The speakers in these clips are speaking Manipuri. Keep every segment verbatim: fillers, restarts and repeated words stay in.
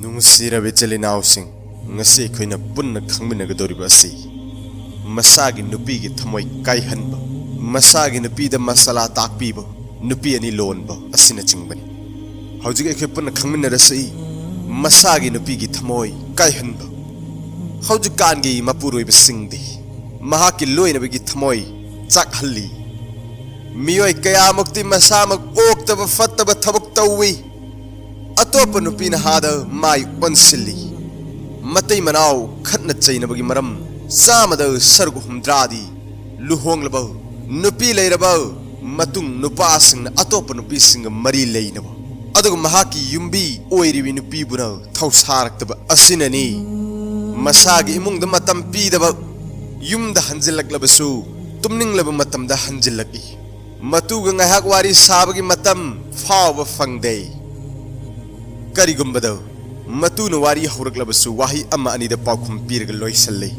ꯅꯨꯡꯁꯤꯔꯕ ꯏꯆꯤꯜ ꯏꯅꯥꯎꯁꯤꯡ, ꯉꯁꯤ ꯑꯩꯈꯣꯏꯅ ꯄꯨꯟꯅ ꯈꯪꯃꯤꯟꯅꯒꯗꯧꯔꯤꯕ ꯑꯁꯤ ꯃꯁꯥꯒꯤ ꯅꯨꯄꯤꯒꯤ ꯊꯃꯣꯏ ꯀꯥꯏꯍꯟꯕ, ꯃꯁꯥꯒꯤ ꯅꯨꯄꯤꯗ ꯃꯁꯥꯂꯥ ꯇꯥꯛꯄꯤꯕ, ꯅꯨꯄꯤ ꯑꯅꯤ ꯂꯣꯟꯕ ꯑꯁꯤꯅꯆꯤꯡꯕꯅꯤ꯫ ꯍꯧꯖꯤꯛ ꯑꯩꯈꯣꯏ ꯄꯨꯟꯅ ꯈꯪꯃꯤꯟꯅꯔꯁꯤ ꯃꯁꯥꯒꯤ ꯅꯨꯄꯤꯒꯤ ꯊꯃꯣꯏ ꯀꯥꯏꯍꯟꯕ꯫ ꯍꯧꯖꯤꯛꯀꯥꯟꯒꯤ ꯃꯄꯨꯔꯣꯏꯕꯁꯤꯡꯗꯤ ꯃꯍꯥꯛꯀꯤ ꯂꯣꯏꯅꯕꯒꯤ ꯊꯃꯣꯏ ꯆꯥꯛꯍꯜꯂꯤ꯫ ꯃꯤꯑꯣꯏ ꯀꯌꯥꯃꯨꯛꯇꯤ ꯃꯁꯥꯃꯛ ꯑꯣꯛꯇꯕ ꯐꯠꯇꯕ ꯊꯕꯛ ꯇꯧꯏ꯫ ꯑꯇꯣꯞꯄ ꯅꯨꯄꯤꯅ ꯍꯥꯗ ꯃꯥꯏ ꯑꯣꯟꯁꯤꯜꯂꯤ꯫ ꯃꯇꯩ ꯃꯅꯥꯎ ꯈꯠꯅ ꯆꯩꯅꯕꯒꯤ ꯃꯔꯝ ꯆꯥꯝꯃꯗ ꯁꯔꯨꯛ ꯍꯨꯝꯗ꯭ꯔꯥꯗꯤ ꯂꯨꯍꯣꯡꯂꯕ, ꯅꯨꯄꯤ ꯂꯩꯔꯕ ꯃꯇꯨꯡ ꯅꯨꯄꯥꯁꯤꯡꯅ ꯑꯇꯣꯞꯄ ꯅꯨꯄꯤꯁꯤꯡꯒ ꯃꯔꯤ ꯂꯩꯅꯕ, ꯑꯗꯨꯒ ꯃꯍꯥꯛꯀꯤ ꯌꯨꯝꯕꯤ ꯑꯣꯏꯔꯤꯕꯤ ꯅꯨꯄꯤꯕꯨꯅ ꯊꯧꯁꯥꯔꯛꯇꯕ ꯑꯁꯤꯅꯅꯤ꯫ ꯃꯁꯥꯒꯤ ꯏꯃꯨꯡꯗ ꯃꯇꯝ ꯄꯤꯗꯕ, ꯌꯨꯝꯗ ꯍꯟꯖꯤꯜꯂꯛꯂꯕꯁꯨ ꯇꯨꯝꯅꯤꯡꯂꯕ ꯃꯇꯝꯗ ꯍꯟꯖꯤꯜꯂꯛꯏ꯫ ꯃꯇꯨꯒ ꯉꯥꯏꯍꯥꯛ ꯋꯥꯔꯤ ꯁꯥꯕꯒꯤ ꯃꯇꯝ ꯐꯥꯎꯕ ꯐꯪꯗꯦ꯫ ꯀꯔꯤꯒꯨꯝꯕꯗ ꯃꯇꯨꯅ ꯋꯥꯔꯤ ꯍꯧꯔꯛꯂꯕꯁꯨ ꯋꯥꯍꯩ ꯑꯃ ꯑꯅꯤꯗ ꯄꯥꯎꯈꯨꯝ ꯄꯤꯔꯒ ꯂꯣꯏꯁꯤꯜꯂꯤ꯫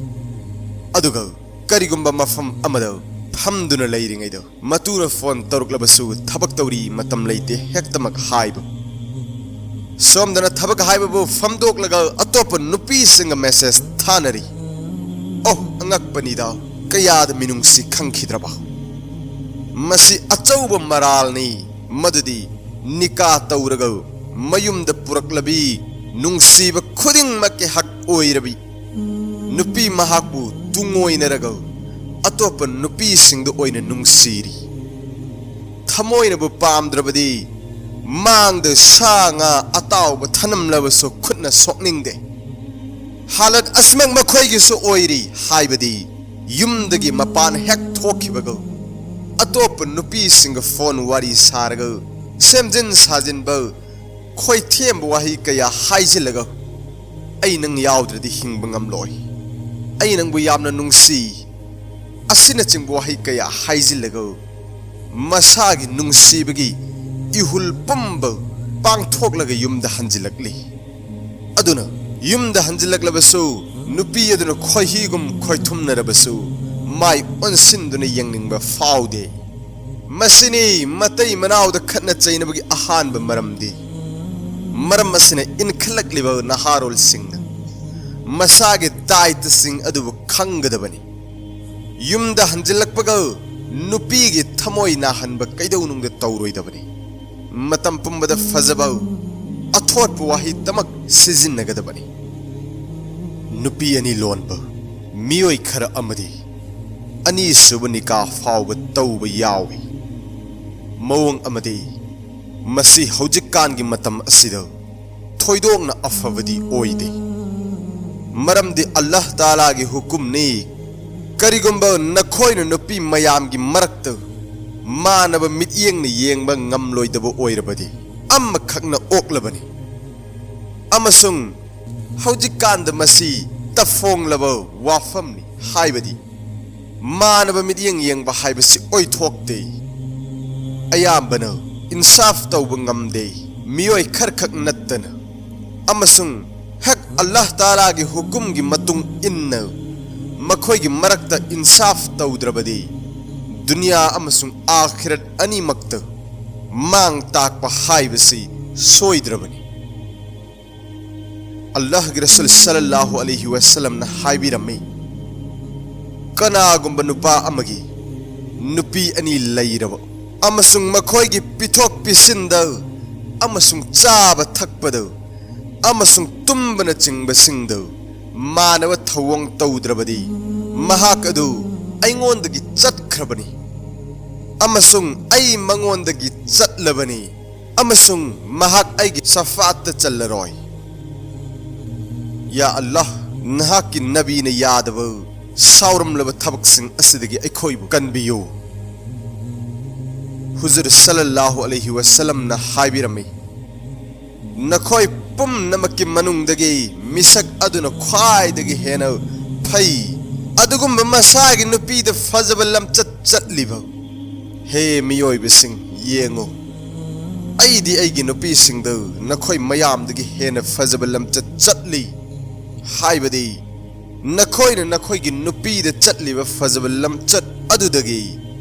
ꯑꯗꯨꯒ ꯀꯔꯤꯒꯨꯝꯕ ꯃꯐꯝ ꯑꯃꯗ ꯐꯝꯗꯨꯅ ꯂꯩꯔꯤꯉꯩꯗ ꯃꯇꯨꯅ ꯐꯣꯟ ꯇꯧꯔꯛꯂꯕꯁꯨ ꯊꯕꯛ ꯇꯧꯔꯤ, ꯃꯇꯝ ꯂꯩꯇꯦ ꯍꯦꯛꯇꯃꯛ ꯍꯥꯏꯕ꯫ ꯁꯣꯝꯗꯅ ꯊꯕꯛ ꯍꯥꯏꯕꯕꯨ ꯐꯝꯗꯣꯛꯂꯒ ꯑꯇꯣꯞꯄ ꯅꯨꯄꯤꯁꯤꯡꯒ ꯃꯦꯁꯦꯖ ꯊꯥꯅꯔꯤ꯫ ꯑꯣ, ꯑꯉꯛꯄꯅꯤꯗ, ꯀꯌꯥꯗ ꯃꯤꯅꯨꯡꯁꯤ ꯈꯪꯈꯤꯗ꯭ꯔꯕ꯫ ꯃꯁꯤ ꯑꯆꯧꯕ ꯃꯔꯥꯜꯅꯤ, ꯃꯗꯨꯗꯤ ꯅꯤꯀꯥ ꯇꯧꯔꯒ ꯃꯌꯨꯝꯗ ꯄꯨꯔꯛꯂꯕꯤ ꯅꯨꯡꯁꯤꯕ ꯈꯨꯗꯤꯡꯃꯛꯀꯤ ꯍꯛ ꯑꯣꯏꯔꯕꯤ ꯅꯨꯄꯤ ꯃꯍꯥꯛꯄꯨ ꯇꯨꯡꯑꯣꯏꯅꯔꯒ ꯑꯇꯣꯞꯄ ꯅꯨꯄꯤꯁꯤꯡꯗ ꯑꯣꯏꯅ ꯅꯨꯡꯁꯤꯔꯤ꯫ ꯊꯃꯣꯏꯅꯕꯨ ꯄꯥꯝꯗ꯭ꯔꯕꯗꯤ ꯃꯥꯡꯗ ꯁꯥ ꯉꯥ ꯑꯇꯥꯎꯕ ꯊꯅꯝꯂꯕꯁꯨ ꯈꯨꯠꯅ ꯁꯣꯛꯅꯤꯡꯗꯦ꯫ ꯍꯥꯂꯠ ꯑꯁꯤꯃꯛ ꯃꯈꯣꯏꯒꯤꯁꯨ ꯑꯣꯏꯔꯤ, ꯍꯥꯏꯕꯗꯤ ꯌꯨꯝꯗꯒꯤ ꯃꯄꯥꯟ ꯍꯦꯛ ꯊꯣꯛꯈꯤꯕꯒ ꯑꯇꯣꯞꯄ ꯅꯨꯄꯤꯁꯤꯡꯒ ꯐꯣꯟ ꯋꯥꯔꯤ ꯁꯥꯔꯒ ꯁꯦꯝꯖꯤꯟ ꯁꯥꯖꯤꯟꯕ, ꯈꯣꯏꯊꯦꯝꯕ ꯋꯥꯍꯩ ꯀꯌꯥ ꯍꯥꯏꯖꯤꯜꯂꯒ "ꯑꯩ ꯅꯪ ꯌꯥꯎꯗ꯭ꯔꯗꯤ ꯍꯤꯡꯕ ꯉꯝꯂꯣꯏ, ꯑꯩ ꯅꯪꯕꯨ ꯌꯥꯝꯅ ꯅꯨꯡꯁꯤ" ꯑꯁꯤꯅꯆꯤꯡꯕ ꯋꯥꯍꯩ ꯀꯌꯥ ꯍꯥꯏꯖꯤꯜꯂꯒ ꯃꯁꯥꯒꯤ ꯅꯨꯡꯁꯤꯕꯒꯤ ꯏꯍꯨꯜ ꯄꯨꯝꯕ ꯄꯥꯡꯊꯣꯛꯂꯒ ꯌꯨꯝꯗ ꯍꯟꯖꯤꯜꯂꯛꯂꯤ꯫ ꯑꯗꯨꯅ ꯌꯨꯝꯗ ꯍꯟꯖꯤꯜꯂꯛꯂꯕꯁꯨ ꯅꯨꯄꯤ ꯑꯗꯨꯅ ꯈꯣꯏꯍꯤꯒꯨꯝ ꯈꯣꯏꯊꯨꯝꯅꯔꯕꯁꯨ ꯃꯥꯏ ꯑꯣꯟꯁꯤꯟꯗꯨꯅ ꯌꯦꯡꯅꯤꯡꯕ ꯐꯥꯎꯗꯦ꯫ ꯃꯁꯤꯅꯤ ꯃꯇꯩ ꯃꯅꯥꯎꯗ ꯈꯠꯅ ꯆꯩꯅꯕꯒꯤ ꯑꯍꯥꯟꯕ ꯃꯔꯝꯗꯤ꯫ ꯃꯔꯝ ꯑꯁꯤꯅ ꯏꯟꯈꯠꯂꯛꯂꯤꯕ ꯅꯍꯥꯔꯣꯜꯁꯤꯡꯅ ꯃꯁꯥꯒꯤ ꯗꯥꯏꯇꯁꯤꯡ ꯑꯗꯨꯕꯨ ꯈꯪꯒꯗꯕꯅꯤ꯫ ꯌꯨꯝꯗ ꯍꯟꯖꯤꯜꯂꯛꯄꯒ ꯅꯨꯄꯤꯒꯤ ꯊꯃꯣꯏ ꯅꯥꯍꯟꯕ ꯀꯩꯗꯧꯅꯨꯡꯗ ꯇꯧꯔꯣꯏꯗꯕꯅꯤ꯫ ꯃꯇꯝ ꯄꯨꯝꯕꯗ ꯐꯖꯕ ꯑꯊꯣꯠꯄ ꯋꯥꯍꯩꯗꯃꯛ ꯁꯤꯖꯤꯟꯅꯒꯗꯕꯅꯤ꯫ ꯅꯨꯄꯤ ꯑꯅꯤ ꯂꯣꯟꯕ ꯃꯤꯑꯣꯏ ꯈꯔ ꯑꯃꯗꯤ ꯑꯅꯤꯁꯨꯕ ꯅꯤꯀꯥ ꯐꯥꯎꯕ ꯇꯧꯕ ꯌꯥꯎꯏ꯫ ꯃꯑꯣꯡ ꯑꯃꯗꯤ ꯃꯁꯤ ꯍꯧꯖꯤꯛꯀꯥꯟꯒꯤ ꯃꯇꯝ ꯑꯁꯤꯗ ꯊꯣꯏꯗꯣꯛꯅ ꯑꯐꯕꯗꯤ ꯑꯣꯏꯗꯦ꯫ ꯃꯔꯝꯗꯤ ꯑꯜꯂꯥꯍ ꯇꯥꯂꯥꯒꯤ ꯍꯨꯀꯨꯝꯅꯤ, ꯀꯔꯤꯒꯨꯝꯕ ꯅꯈꯣꯏꯅ ꯅꯨꯄꯤ ꯃꯌꯥꯝꯒꯤ ꯃꯔꯛꯇ ꯃꯥꯟꯅꯕ ꯃꯤꯠꯌꯦꯡꯅ ꯌꯦꯡꯕ ꯉꯝꯂꯣꯏꯗꯕ ꯑꯣꯏꯔꯕꯗꯤ ꯑꯃꯈꯛꯅ ꯑꯣꯛꯂꯕꯅꯤ꯫ ꯑꯃꯁꯨꯡ ꯍꯧꯖꯤꯛꯀꯥꯟꯗ ꯃꯁꯤ ꯇꯐꯣꯡꯂꯕ ꯋꯥꯐꯝꯅꯤ, ꯍꯥꯏꯕꯗꯤ ꯃꯥꯟꯅꯕ ꯃꯤꯠꯌꯦꯡ ꯌꯦꯡꯕ ꯍꯥꯏꯕꯁꯤ ꯑꯣꯏꯊꯣꯛꯇꯦ꯫ ꯑꯌꯥꯝꯕꯅ ꯏꯟꯁꯥꯐ ꯇꯧꯕ ꯉꯝꯗꯦ, ꯃꯤꯑꯣꯏ ꯈꯔꯈꯛ ꯅꯠꯇꯅ꯫ ꯑꯃꯁꯨꯡ ꯍꯦꯛ ꯑꯜꯂꯥꯍ ꯇꯥꯂꯥꯒꯤ ꯍꯨꯀꯨꯝꯒꯤ ꯃꯇꯨꯡ ꯏꯟꯅ ꯃꯈꯣꯏꯒꯤ ꯃꯔꯛꯇ ꯏꯟꯁꯥꯐ ꯇꯧꯗ꯭ꯔꯕꯗꯤ ꯗꯨꯅꯤꯌꯥ ꯑꯃꯁꯨꯡ ꯑꯥꯈꯤꯔꯠ ꯑꯅꯤꯃꯛꯇ ꯃꯥꯡ ꯇꯥꯛꯄ ꯍꯥꯏꯕꯁꯤ ꯁꯣꯏꯗ꯭ꯔꯕꯅꯤ꯫ ꯑꯜꯂꯥꯍꯒꯤ ꯔꯁꯨꯜ ꯁꯜꯂꯜꯂꯥꯍꯨ ꯑꯂꯩꯍꯤ ꯋꯥꯁꯜꯂꯝꯅ ꯍꯥꯏꯕꯤꯔꯝꯃꯤ, ꯀꯅꯥꯒꯨꯝꯕ ꯅꯨꯄꯥ ꯑꯃꯒꯤ ꯅꯨꯄꯤ ꯑꯅꯤ ꯂꯩꯔꯕ ꯑꯃꯁꯨꯡ ꯃꯈꯣꯏꯒꯤ ꯄꯤꯊꯣꯛ ꯄꯤꯁꯤꯟꯗ ꯑꯃꯁꯨꯡ ꯆꯥꯕ ꯊꯛꯄꯗ ꯑꯃꯁꯨꯡ ꯇꯨꯝꯕꯅꯆꯤꯡꯕꯁꯤꯡꯗ ꯃꯥꯟꯅꯕ ꯊꯧꯑꯣꯡ ꯇꯧꯗ꯭ꯔꯕꯗꯤ ꯃꯍꯥꯛ ꯑꯗꯨ ꯑꯩꯉꯣꯟꯗꯒꯤ ꯆꯠꯈ꯭ꯔꯕꯅꯤ ꯑꯃꯁꯨꯡ ꯑꯩ ꯃꯉꯣꯟꯗꯒꯤ ꯆꯠꯂꯕꯅꯤ꯫ ꯑꯃꯁꯨꯡ ꯃꯍꯥꯛ ꯑꯩꯒꯤ ꯁꯐꯥꯠꯇ ꯆꯜꯂꯔꯣꯏ꯫ ꯌꯥ ꯑꯜꯂꯥꯍ, ꯅꯍꯥꯛꯀꯤ ꯅꯕꯤꯅ ꯌꯥꯗꯕ ꯁꯥꯎꯔꯝꯂꯕ ꯊꯕꯛꯁꯤꯡ ꯑꯁꯤꯗꯒꯤ ꯑꯩꯈꯣꯏꯕꯨ ꯀꯟꯕꯤꯌꯨ꯫ ꯍꯨꯖꯨꯔ ꯁꯜꯂꯜꯂꯥꯍꯨ ꯑꯂꯩꯍꯤ ꯋꯥꯁꯜꯂꯝꯅ ꯍꯥꯏꯕꯤꯔꯝꯃꯤ, ꯅꯈꯣꯏ ꯄꯨꯝꯅꯃꯛꯀꯤ ꯃꯅꯨꯡꯗꯒꯤ ꯃꯤꯁꯛ ꯑꯗꯨꯅ ꯈ꯭ꯋꯥꯏꯗꯒꯤ ꯍꯦꯟꯅ ꯐꯩ꯫ ꯑꯗꯨꯒꯨꯝꯕ ꯃꯁꯥꯒꯤ ꯅꯨꯄꯤꯗ ꯐꯖꯕ ꯂꯝꯆꯠ ꯆꯠꯂꯤꯕ ꯍꯦ ꯃꯤꯑꯣꯏꯕꯁꯤꯡ, ꯌꯦꯡꯉꯨ, ꯑꯩꯗꯤ ꯑꯩꯒꯤ ꯅꯨꯄꯤꯁꯤꯡꯗ ꯅꯈꯣꯏ ꯃꯌꯥꯝꯗꯒꯤ ꯍꯦꯟꯅ ꯐꯖꯕ ꯂꯝꯆꯠ ꯆꯠꯂꯤ, ꯍꯥꯏꯕꯗꯤ ꯅꯈꯣꯏꯅ ꯅꯈꯣꯏꯒꯤ ꯅꯨꯄꯤꯗ ꯆꯠꯂꯤꯕ ꯐꯖꯕ ꯂꯝꯆꯠ ꯑꯗꯨꯗꯒꯤ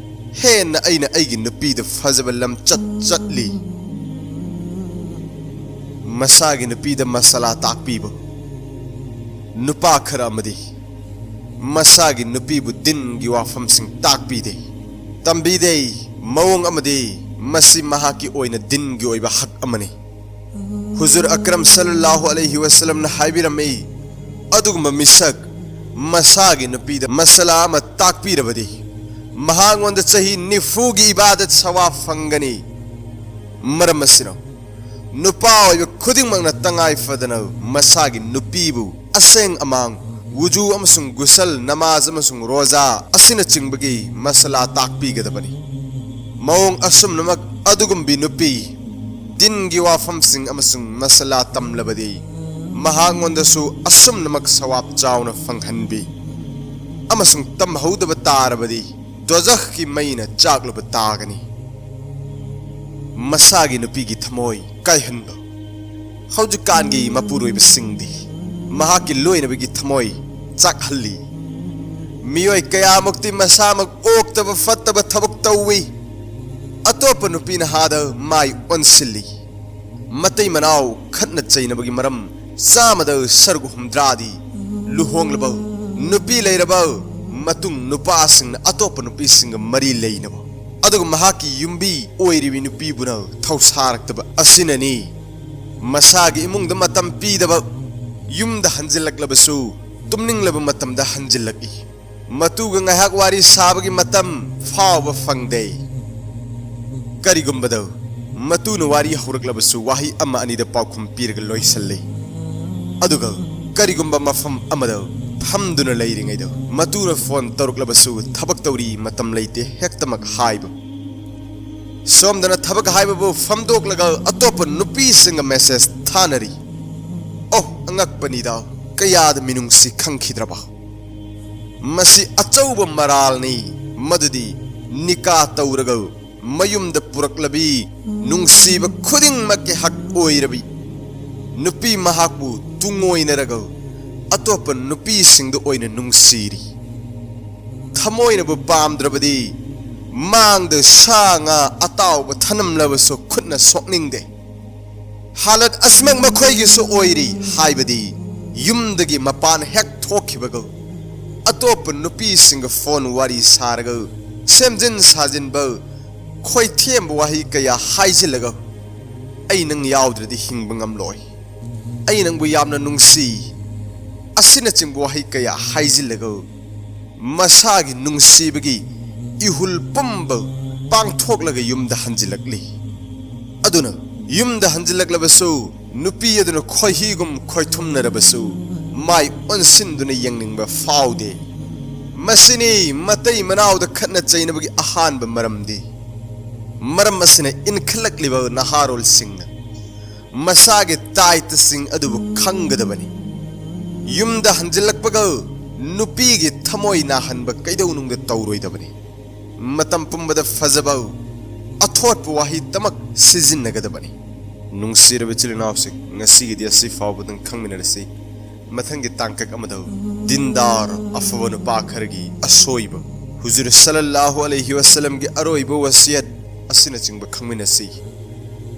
ꯍꯦꯟꯅ ꯑꯩꯅ ꯑꯩꯒꯤ ꯅꯨꯄꯤꯗ ꯐꯖꯕ ꯂꯝꯆꯠ ꯆꯠꯂꯤ꯫ ꯃꯁꯥꯒꯤ ꯅꯨꯄꯤꯗ ꯃꯁꯥꯂꯥ ꯇꯥꯛꯄꯤꯕ꯫ ꯅꯨꯄꯥ ꯈꯔ ꯑꯃꯗꯤ ꯃꯁꯥꯒꯤ ꯅꯨꯄꯤꯕꯨ ꯗꯤꯟꯒꯤ ꯋꯥꯐꯝꯁꯤꯡ ꯇꯥꯛꯄꯤꯗꯦ, ꯇꯝꯕꯤꯗꯦ꯫ ꯃꯑꯣꯡ ꯑꯃꯗꯤ ꯃꯁꯤ ꯃꯍꯥꯛꯀꯤ ꯑꯣꯏꯅ ꯗꯤꯟꯒꯤ ꯑꯣꯏꯕ ꯍꯛ ꯑꯃꯅꯤ꯫ ꯍꯨꯖꯨꯔ ꯑꯀꯔꯝ ꯁꯜꯂꯜꯂꯥꯍꯨ ꯑꯂꯩꯍꯤ ꯋꯥꯁꯜꯂꯝꯅ ꯍꯥꯏꯕꯤꯔꯝꯃꯤ, ꯑꯗꯨꯒꯨꯝꯕ ꯃꯤꯁꯛ ꯃꯁꯥꯒꯤ ꯅꯨꯄꯤꯗ ꯃꯁꯥꯂꯥ ꯑꯃ ꯇꯥꯛꯄꯤꯔꯕꯗꯤ ꯃꯍꯥꯛꯉꯣꯟꯗ ꯆꯍꯤ ꯅꯤꯐꯨꯒꯤ ꯏꯕꯥꯗꯠ ꯁꯋꯥꯕ ꯐꯪꯒꯅꯤ꯫ ꯃꯔꯝ ꯑꯁꯤꯅ ꯅꯨꯄꯥ ꯑꯣꯏꯕ ꯈꯨꯗꯤꯡꯃꯛꯅ ꯇꯉꯥꯏ ꯐꯗꯅ ꯃꯁꯥꯒꯤ ꯅꯨꯄꯤꯕꯨ ꯑꯁꯦꯡ ꯑꯃꯥꯡ, ꯋꯨꯖꯨ ꯑꯃꯁꯨꯡ ꯒꯨꯁꯜ, ꯅꯃꯥꯖ ꯑꯃꯁꯨꯡ ꯔꯣꯖꯥ ꯑꯁꯤꯅꯆꯤꯡꯕꯒꯤ ꯃꯁꯥꯂꯥ ꯇꯥꯛꯄꯤꯒꯗꯕꯅꯤ꯫ ꯃꯑꯣꯡ ꯑꯁꯨꯝꯅꯃꯛ ꯑꯗꯨꯒꯨꯝꯕꯤ ꯅꯨꯄꯤ ꯗꯤꯟꯒꯤ ꯋꯥꯐꯝꯁꯤꯡ ꯑꯃꯁꯨꯡ ꯃꯁꯥꯂꯥ ꯇꯝꯂꯕꯗꯤ ꯃꯍꯥꯛꯉꯣꯟꯗꯁꯨ ꯑꯁꯨꯝꯅꯃꯛ ꯁꯋꯥꯕ ꯆꯥꯎꯅ ꯐꯪꯍꯟꯕꯤ ꯑꯃꯁꯨꯡ ꯇꯝꯍꯧꯗꯕ ꯇꯥꯔꯕꯗꯤ ꯗꯣꯖꯈꯀꯤ ꯃꯩꯅ ꯆꯥꯛꯂꯨꯕ ꯇꯥꯒꯅꯤ꯫ ꯃꯁꯥꯒꯤ ꯅꯨꯄꯤꯒꯤ ꯊꯃꯣꯏ ꯀꯥꯏꯍꯟꯕ꯫ ꯍꯧꯖꯤꯛꯀꯥꯟꯒꯤ ꯃꯄꯨꯔꯣꯏꯕꯁꯤꯡꯗꯤ ꯃꯍꯥꯛꯀꯤ ꯂꯣꯏꯅꯕꯒꯤ ꯊꯃꯣꯏ ꯆꯥꯛꯍꯜꯂꯤ꯫ ꯃꯤꯑꯣꯏ ꯀꯌꯥꯃꯨꯛꯇꯤ ꯃꯁꯥꯃꯛ ꯑꯣꯛꯇꯕ ꯐꯠꯇꯕ ꯊꯕꯛ ꯇꯧꯏ꯫ ꯑꯇꯣꯞꯄ ꯅꯨꯄꯤ ꯅꯍꯥꯗ ꯃꯥꯏ ꯑꯣꯟꯁꯤꯜꯂꯤ꯫ ꯃꯇꯩ ꯃꯅꯥꯎ ꯈꯠꯅ ꯆꯩꯅꯕꯒꯤ ꯃꯔꯝ ꯆꯥꯝꯃꯗ ꯁꯔꯨꯛ ꯍꯨꯝꯗ꯭ꯔꯥꯗꯤ ꯂꯨꯍꯣꯡꯂꯕ ꯅꯨꯄꯤ ꯂꯩꯔꯕ ꯃꯇꯨꯡ ꯅꯨꯄꯥꯁꯤꯡꯅ ꯑꯇꯣꯞꯄ ꯅꯨꯄꯤꯁꯤꯡꯒ ꯃꯔꯤ ꯂꯩꯅꯕ, ꯑꯗꯨꯒ ꯃꯍꯥꯛꯀꯤ ꯌꯨꯝꯕꯤ ꯑꯣꯏꯔꯤꯕꯤ ꯅꯨꯄꯤꯕꯨꯅ ꯊꯧꯁꯥꯔꯛꯇꯕ ꯑꯁꯤꯅꯅꯤ꯫ ꯃꯁꯥꯒꯤ ꯏꯃꯨꯡꯗ ꯃꯇꯝ ꯄꯤꯗꯕ, ꯌꯨꯝꯗ ꯍꯟꯖꯤꯜꯂꯛꯂꯕꯁꯨ ꯇꯨꯝꯅꯤꯡꯂꯕ ꯃꯇꯝꯗ ꯍꯟꯖꯤꯜꯂꯛꯏ꯫ ꯃꯇꯨꯒ ꯉꯥꯏꯍꯥꯛ ꯋꯥꯔꯤ ꯁꯥꯕꯒꯤ ꯃꯇꯝ ꯐꯥꯎꯕ ꯐꯪꯗꯦ꯫ ꯀꯔꯤꯒꯨꯝꯕꯗ ꯃꯇꯨꯅ ꯋꯥꯔꯤ ꯍꯧꯔꯛꯂꯕꯁꯨ ꯋꯥꯍꯩ ꯑꯃ ꯑꯅꯤꯗ ꯄꯥꯎꯈꯨꯝ ꯄꯤꯔꯒ ꯂꯣꯏꯁꯤꯜꯂꯤ꯫ ꯑꯗꯨꯒ ꯀꯔꯤꯒꯨꯝꯕ ꯃꯐꯝ ꯑꯃꯗ ꯐꯝꯗꯨꯅ ꯂꯩꯔꯤꯉꯩꯗ ꯃꯇꯨꯅ ꯐꯣꯟ ꯇꯧꯔꯛꯂꯕꯁꯨ ꯊꯕꯛ ꯇꯧꯔꯤ, ꯃꯇꯝ ꯂꯩꯇꯦ ꯍꯦꯛꯇꯃꯛ ꯍꯥꯏꯕ꯫ ꯁꯣꯝꯗꯅ ꯊꯕꯛ ꯍꯥꯏꯕꯕꯨ ꯐꯝꯗꯣꯛꯂꯒ ꯑꯇꯣꯞꯄ ꯅꯨꯄꯤꯁꯤꯡꯒ ꯃꯦꯁꯦꯖ ꯊꯥꯅꯔꯤ꯫ ꯑꯣ, ꯑꯉꯛꯄꯅꯤꯗ, ꯀꯌꯥꯗ ꯃꯤꯅꯨꯡꯁꯤ ꯈꯪꯈꯤꯗ꯭ꯔꯕ꯫ ꯃꯁꯤ ꯑꯆꯧꯕ ꯃꯔꯥꯜꯅꯤ꯫ ꯃꯗꯨꯗꯤ ꯅꯤꯀꯥ ꯇꯧꯔꯒ ꯃꯌꯨꯝꯗ ꯄꯨꯔꯛꯂꯕꯤ ꯅꯨꯡꯁꯤꯕ ꯈꯨꯗꯤꯡꯃꯛꯀꯤ ꯍꯛ ꯑꯣꯏꯔꯕꯤ ꯅꯨꯄꯤ ꯃꯍꯥꯛꯄꯨ ꯇꯨꯡꯑꯣꯏꯅꯔꯒ ꯑꯇꯣꯞꯄ ꯅꯨꯄꯤꯁꯤꯡꯗ ꯑꯣꯏꯅ ꯅꯨꯡꯁꯤꯔꯤ꯫ ꯊꯃꯣꯏꯅꯕꯨ ꯄꯥꯝꯗ꯭ꯔꯕꯗꯤ ꯃꯥꯡꯗ ꯁꯥ ꯉꯥ ꯑꯇꯥꯎꯕ ꯊꯅꯝꯂꯕꯁꯨ ꯈꯨꯠꯅ ꯁꯣꯛꯅꯤꯡꯗꯦ꯫ ꯍꯥꯂꯠ ꯑꯁꯤꯃꯛ ꯃꯈꯣꯏꯒꯤꯁꯨ ꯑꯣꯏꯔꯤ꯫ ꯍꯥꯏꯕꯗꯤ, ꯌꯨꯝꯗꯒꯤ ꯃꯄꯥꯟ ꯍꯦꯛ ꯊꯣꯛꯈꯤꯕꯒ ꯑꯇꯣꯞꯄ ꯅꯨꯄꯤꯁꯤꯡꯒ ꯐꯣꯟ ꯋꯥꯔꯤ ꯁꯥꯔꯒ, ꯁꯦꯝꯖꯤꯟ ꯁꯥꯖꯤꯟꯕ, ꯈꯣꯏꯊꯦꯝꯕ ꯋꯥꯍꯩ ꯀꯌꯥ ꯍꯥꯏꯖꯤꯜꯂꯒ, "ꯑꯩ ꯅꯪ ꯌꯥꯎꯗ꯭ꯔꯗꯤ ꯍꯤꯡꯕ ꯉꯝꯂꯣꯏ, ꯑꯩ ꯅꯪꯕꯨ ꯌꯥꯝꯅ ꯅꯨꯡꯁꯤ" ꯑꯁꯤꯅꯆꯤꯡꯕ ꯋꯥꯍꯩ ꯀꯌꯥ ꯍꯥꯏꯖꯤꯜꯂꯒ, ꯃꯁꯥꯒꯤ ꯅꯨꯡꯁꯤꯕꯒꯤ ꯏꯍꯨꯜ ꯄꯨꯝꯕ ꯄꯥꯡꯊꯣꯛꯂꯒ ꯌꯨꯝꯗ ꯍꯟꯖꯤꯜꯂꯛꯂꯤ꯫ ꯑꯗꯨꯅ ꯌꯨꯝꯗ ꯍꯟꯖꯤꯜꯂꯛꯂꯕꯁꯨ, ꯅꯨꯄꯤ ꯑꯗꯨꯅ ꯈꯣꯏꯍꯤꯒꯨꯝ ꯈꯣꯏꯊꯨꯝꯅꯔꯕꯁꯨ, ꯃꯥꯏ ꯑꯣꯟꯁꯤꯟꯗꯨꯅ ꯌꯦꯡꯅꯤꯡꯕ ꯐꯥꯎꯗꯦ꯫ ꯃꯁꯤꯅꯤ ꯃꯇꯩ ꯃꯅꯥꯎꯗ ꯈꯠꯅ ꯆꯩꯅꯕꯒꯤ ꯑꯍꯥꯟꯕ ꯃꯔꯝꯗꯤ꯫ ꯃꯔꯝ ꯑꯁꯤꯅ ꯏꯟꯈꯠꯂꯛꯂꯤꯕ ꯅꯍꯥꯔꯣꯜꯁꯤꯡꯅ ꯃꯁꯥꯒꯤ ꯇꯥꯏꯇꯁꯤꯡ ꯑꯗꯨꯕꯨ ꯈꯪꯒꯗꯕꯅꯤ꯫ ꯌꯨꯝꯗ ꯍꯟꯖꯤꯜꯂꯛꯄꯒ ꯅꯨꯄꯤꯒꯤ ꯊꯃꯣꯏ ꯅꯥꯍꯟꯕ ꯀꯩꯗꯧꯅꯨꯡꯗ ꯇꯧꯔꯣꯏꯗꯕꯅꯤ꯫ ꯃꯇꯝ ꯄꯨꯝꯕꯗ ꯐꯖꯕ, ꯑꯊꯣꯠꯄ ꯋꯥꯍꯩ ꯇꯃꯛ ꯁꯤꯖꯤꯟꯅꯒꯗꯕꯅꯤ꯫ ꯅꯨꯡꯁꯤꯔꯕ ꯏꯆꯤꯜ ꯏꯅꯥꯎꯁꯤꯡ, ꯉꯁꯤꯒꯤꯗꯤ ꯑꯁꯤ ꯐꯥꯎꯕꯗꯪ ꯈꯪꯃꯤꯟꯅꯔꯁꯤ꯫ ꯃꯊꯪꯒꯤ ꯇꯥꯡꯀꯛ ꯑꯃꯗ ꯗꯤꯟꯗꯥꯔ ꯑꯐꯕ ꯅꯨꯄꯥ ꯈꯔꯒꯤ ꯑꯁꯣꯏꯕ, ꯍꯨꯖꯨꯔ ꯁꯜꯂꯜꯂꯥꯍꯨ ꯑꯂꯩꯍꯤ ꯋꯁꯜꯂꯝꯒꯤ ꯑꯔꯣꯏꯕ ꯋꯁꯤꯌꯠ ꯑꯁꯤꯅꯆꯤꯡꯕ ꯈꯪꯃꯤꯟꯅꯁꯤ꯫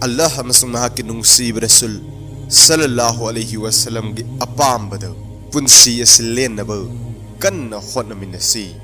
ꯑꯜꯂꯥꯍ ꯑꯃꯁꯨꯡ ꯃꯍꯥꯛꯀꯤ ꯅꯨꯡꯁꯤꯕ ꯔꯁꯨꯜ ꯁꯜꯂꯜꯂꯥꯍꯨ ꯑꯂꯩꯍꯤ ꯋꯁꯜꯂꯝꯒꯤ ꯑꯄꯥꯝꯕꯗ ꯄꯨꯟꯁꯤ ꯑꯁꯤ ꯂꯦꯟꯅꯕ ꯀꯟꯅ ꯍꯣꯠꯅꯃꯤꯟꯅꯁꯤ꯫